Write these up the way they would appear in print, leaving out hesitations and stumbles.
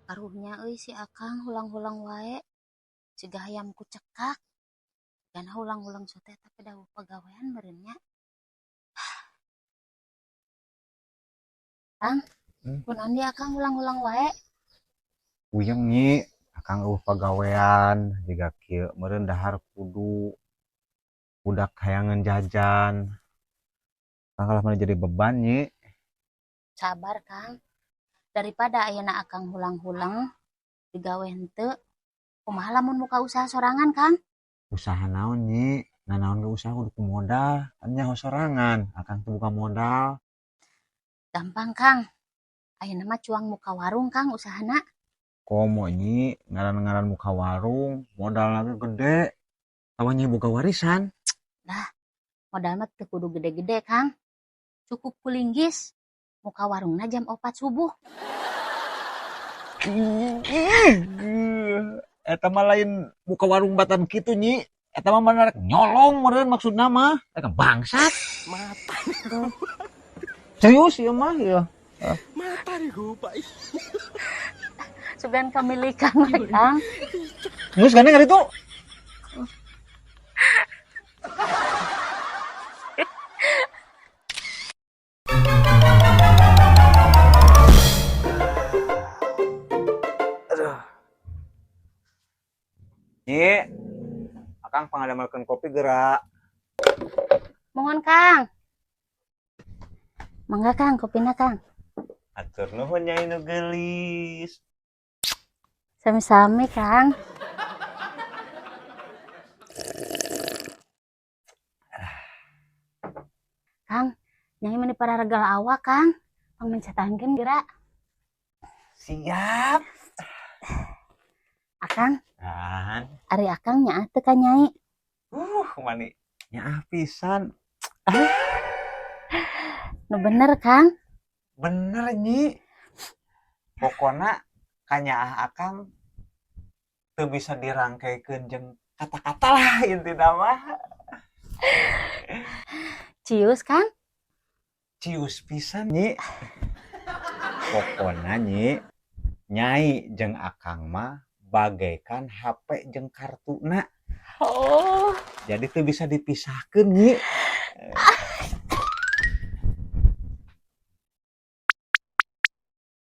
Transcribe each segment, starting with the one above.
Karunya euy si Akang hulang-hulang wae siga hayam ku cekak. Gana hulang-hulang sote tapi da pagawean meureun nya. Kang, kunaon di Akang hulang-hulang wae? Puyeng, Nyi, Akang euweuh pagawean jiga kieu meureun dahar kudu budak hayangeun jajan. Akang kalah mana jadi beban, Nyi. Sabar, Kang. Daripada ayeuna Akang hulang-hulang digawe henteu, kumaha lamun muka usaha sorangan, Kang? Usaha naon, Nyi? Nanaon ge usaha kudu ku modal, kan nyaho sorangan, Akang teu boga modal. Gampang, Kang. Ayeuna mah cuang muka warung, Kang, usahana. Komo, Nyi, ngaran-ngaran muka warung, modalna ge gede. Atawa Nyi boga warisan? Lah, modal mah teu kudu gede-gede, Kang. Cukup ku linggis. Muka warungna jam 4 subuh. Eta mah lain muka warung batan kitu, Nyi. Eta mah mana rek nyolong meureun maksudna mah. Eta bangsat. Mata. Serius ieu mah ieu. Mata nih pak. Sugan kamilikan we, Kang. Geus gandeng hari itu. Aduh. Nyi, Akang pangadamelkeun kopi geura. Mohon, Kang. Mangga, Kang, kopina, Kang. Atur nuhun, Nyai nu geulis. Sami-sami, Kang. Kang, Nyai meni pararegal awak, Kang. Pangmencetankeun geura. Siap. Akang, Kan. Ari Akang nyaah teu ka Nyai? Mani nyaah pisan. Nu bener, Kang. Bener, Nyi. Pokona kanyaah Akang teu bisa dirangkeikeun jeung kata-kata lah intina mah. Cius, Kang. Cius pisan, Nyi. Pokona, Nyi, Nyai jeung Akang mah bagaikan HP jeung kartuna. Oh. Jadi teu bisa dipisahkeun, Nyi.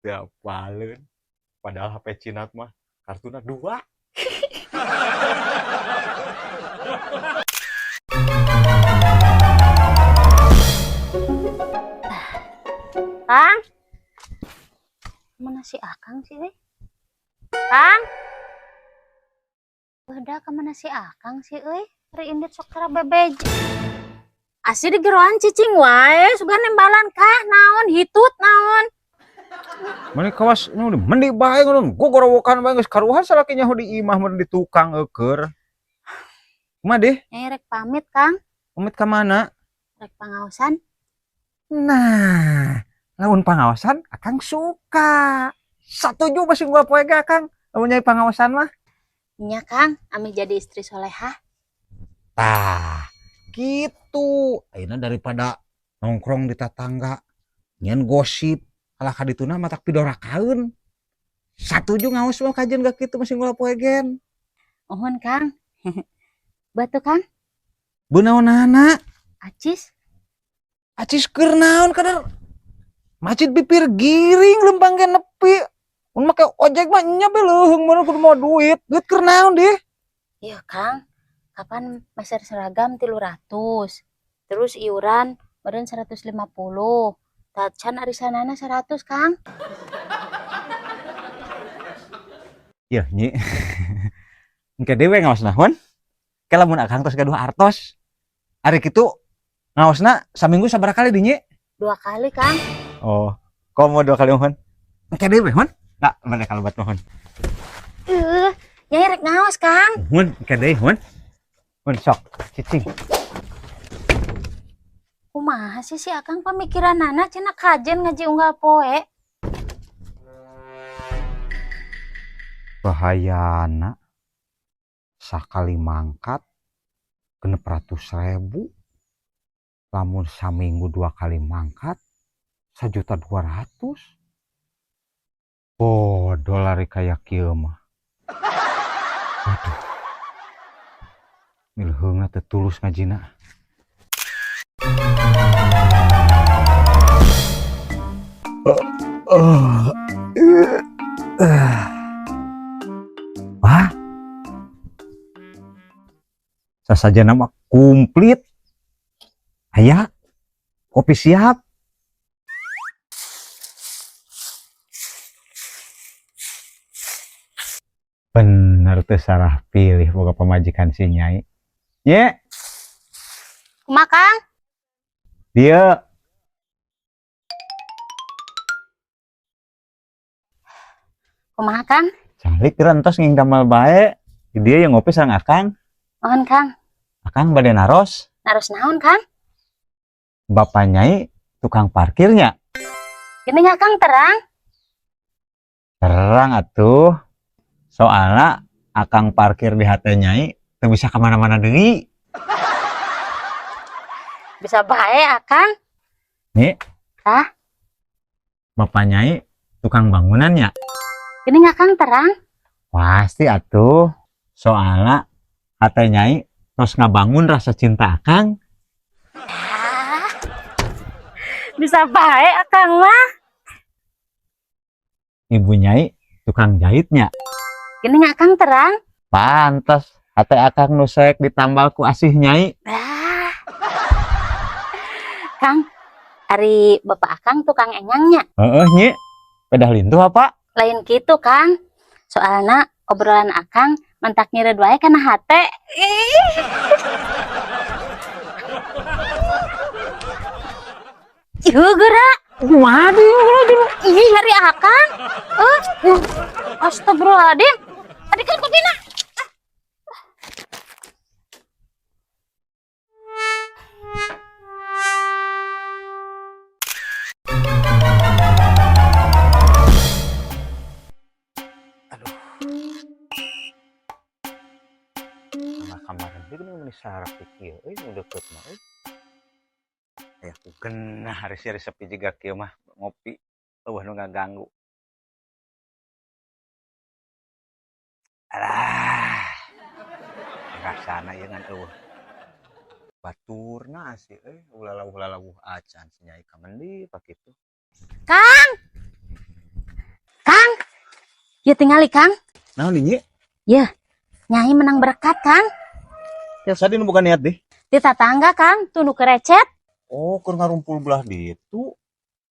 Teu apaleun. Padahal HP Cina mah kartuna dua. Kang. Mana si Akang sih, euy? Kang. Udah kemana si Akang sih, euy? Ari indit sok tara bebeja. Asih di geroan cicing wae, sugan nembalan kah naon hitut naon. Mani kawas nu mendi bae ngono gogorowokan bae geus karuhan salaki nyaho di imah mun di tukang eueur. Kumaha deh? Nyai rek pamit, Kang. Pamit ka mana? Rek pangaosan. Nah, lamun pangaosan Akang suka. Satuju masih gua poe ge Akang lamun Nyai pangaosan mah. Nya, Kang, ami jadi istri solehah. Tah, gitu. Ayeuna daripada nongkrong di tatangga nyeun gosip kalah ka dituna matak pidorakaeun. Satuju ngaos mah kajeun gak kitu masih ngula poe gen. Mohon, Kang. Batu, Kang. Beunaonana? Acis. Acis keur naon kadar macit bibir giring lempang ge nepi. Mun make ojek mah nya be leuheung mun kudu mawa duit. Duit keur naon deh? Iya, Kang. Kapan meser seragam 300. Terus iuran meureun 150. Tacan arisanana 100, Kang. Yeuh, Nyi. Engke deui we ngaosna hun. Ke lamun Akang tos gaduh artos. Ari kitu ngaosna saminggu sabaraha kali di, Nyi? 2 kali, Kang. Oh, komo 2 kali mohon. Engke deui we hun. Nah, mana kalebat mohon. Nyai rek ngaos, Kang. Hun, engke deui hun. Hun sok, cicing. Kumaha sih si Akang pamikiranana cenah kajen ngaji unggal poe. Bahayana sakali mangkat 600.000, lamun saminggu 2 kali mangkat 1.200.000. Bodoh lari kayak kieu mah. Aduh. Milheungna teu tulus ngajina. Wah. Sasajana mah komplit. Aya. Kopi siap. Bener tuh salah pilih boga pamajikan si Nyai. Nye, Kumaha, Kang? Dia Kumaha, Kang? Calik entos nging damel bae. Dia yang ngopi sareng Akang. Mohon, Kang. Akang bade naros. Naros naon, Kang? Bapak Nyai tukang parkirnya. Gini Kang terang. Terang atuh. Soalnya Akang parkir di hati Nyai teu bisa kemana-mana deui. Bisa bae, Akang. Nih. Hah? Bapak Nyai tukang bangunannya. Gini Kang terang. Pasti atuh. Soalnya hati Nyai terus ngabangun rasa cinta Akang. Ah. Bisa bae, Akang mah. Ibu Nyai tukang jahitnya. Gini Kang terang. Pantes hati Akang nu soek ditambal ku asih Nyai. Ah. Kang, ari bapak Akang tukang enyangnya. Heeh, Nyi. Pedah lintuh apa? Lain gitu, Kang. Soalna obrolan Akang mentak nyireud wae kana hate. Ih. Ieu geura. Waduh, ih hari Akang. Eh, astagfirullahaladzim. Adikeun kopina. Sama kamaran ieu geuning meuni saraf di kieu euy, nu deukeut mah euy. Aya ku genah hari sia sepi jiga kieu mah ngopi eueuh nu ngaganggu. Alah. Rasana ieu ngan eueuh. Baturna asih euy, ulah lawuh-lalawuh acan si Nyai ka mendi pakitu. Kang. Kang. Ieu tingali, Kang. Naon Nyi? Yeuh, Nyai menang berkat, Kang. Ya sadi nu bukan niat deh. Di tatangga, Kang, tuh nu kerecet. Oh, keur ngarumpul belah ditu.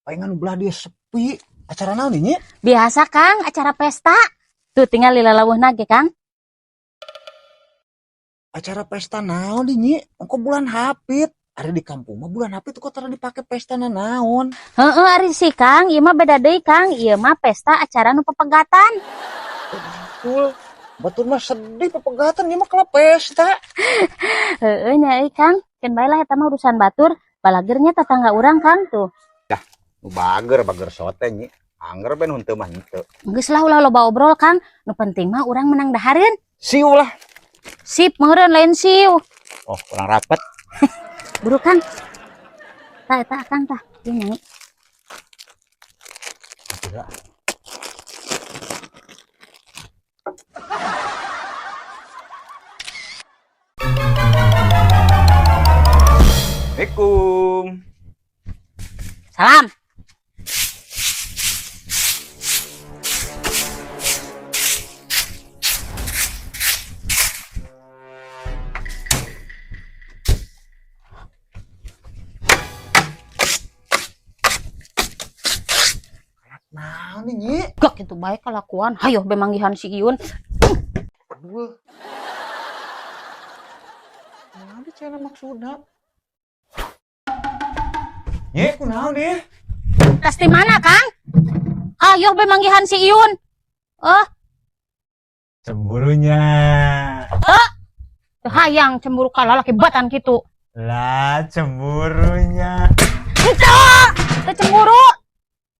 Palingan belah dia sepi. Acara naon Nyi? Biasa, Kang, acara pesta. Tuh tinggal lalawuhna ge, Kang. Acara pesta naon di Nyi? Engko bulan hapit. Ari di kampung mah bulan hapit kok tara dipake pesta naon? Heeh, ari si Kang, ieu mah beda deui, Kang. Ieu mah pesta acara nu pepegatan. Betul. Batur mah sedih pepegatan ieu mah kalah pesta. Heeh nya euy, Kang. Keun bae lah eta mah urusan batur. Balagernya tetangga urang, Kang, tuh. Dah, nu bager bager sote Nyi. Angger ben henteu mah henteu. Geus lah ulah loba obrol, Kang. Nu penting mah urang menang dahareun. Siu lah. Sip, meureun lain siu. Oh, kurang rapet. Buru, Kang. Tah eta Akang tah. Ieu Nyai. Tidak. Assalamualaikum. Salam. Naon nih, Nyi? Gak gitu baik kelakuan. Hayo be manggihan si Iun. Aduh. Naon di cenah maksudna? Nyi, kunaon deh? Tas di mana, Kang? Ayo be manggihan si Iun. Eh, Cemburunya. Teu hayang cemburu kalah laki batan gitu. Lah, cemburunya. Henteu, teu cemburu.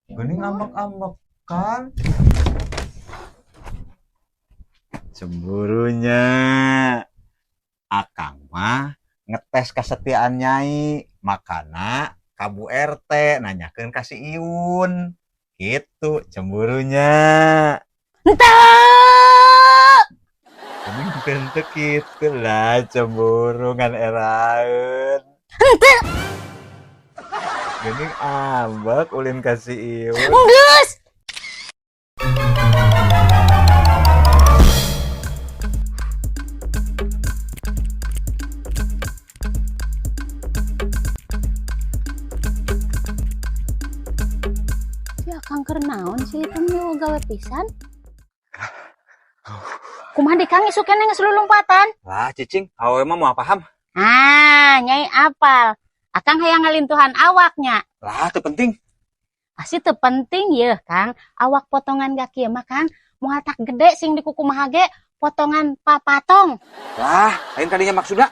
Geuning ambek-ambek kan. Cemburunya. Akang mah ngetes kesetiaan Nyai, makana ka Bu RT nanyakeun ka si Iun. Gitu cemburunya. Henteu. Ini tentu gitu lah cemburu ngan eraeun. Henteu. Geuning ambek ulin ka si Iun. Geus. Si Akang keur naon sih itu mah gawe pisan? Kumaha di Kang, isuk keneh geus lulumpatan? Lah cicing, awewe mah moal paham. Ah, Nyai apal. Akang hayang ngalintuhan awaknya. Lah teu penting. Pasti teu penting ya, Kang. Awak potongan gak kieu mah, Kang. Moal tak gede sing dikukumaha ge potongan papatong. Lah, lain kadinya maksudna.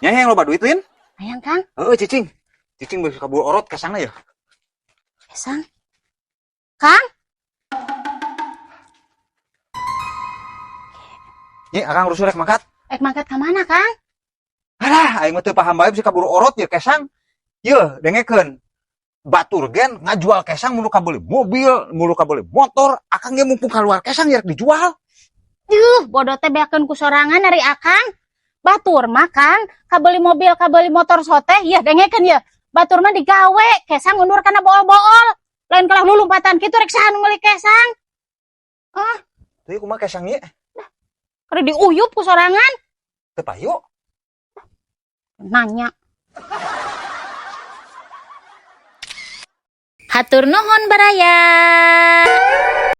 Nyai yang loba duit lin? Hayang, Kang. Heeh, cicing. Cicing geus kabur orot kesangna ya. Kesang. Kang? Nyi, Akang rusuh rek mangkat. Ek mangkat ka mana, Kang? Alah, aing mah teu paham bae bisa kabur orot ya kesang. Yeuh, dengekeun. Batur gen ngajual kesang mulu kabeli mobil, mulu kabeli motor, Akang ge mumpung keluar kesang ya rek dijual. Duh, bodoh teh beakeun ku sorangan ari Akang. Batur mah, Kang, kabeli mobil, kabeli motor sote, ya dengekeun ya. Batur mah digawe, kesang undur kana bool-bool. Lain kalah lulumpatan kitu rek saha nu meuli kesang? Ah, Teuh kumaha kesang ieu? Keur diuyup ku sorangan. Teu payu. Nanya. Hatur nuhun, baraya.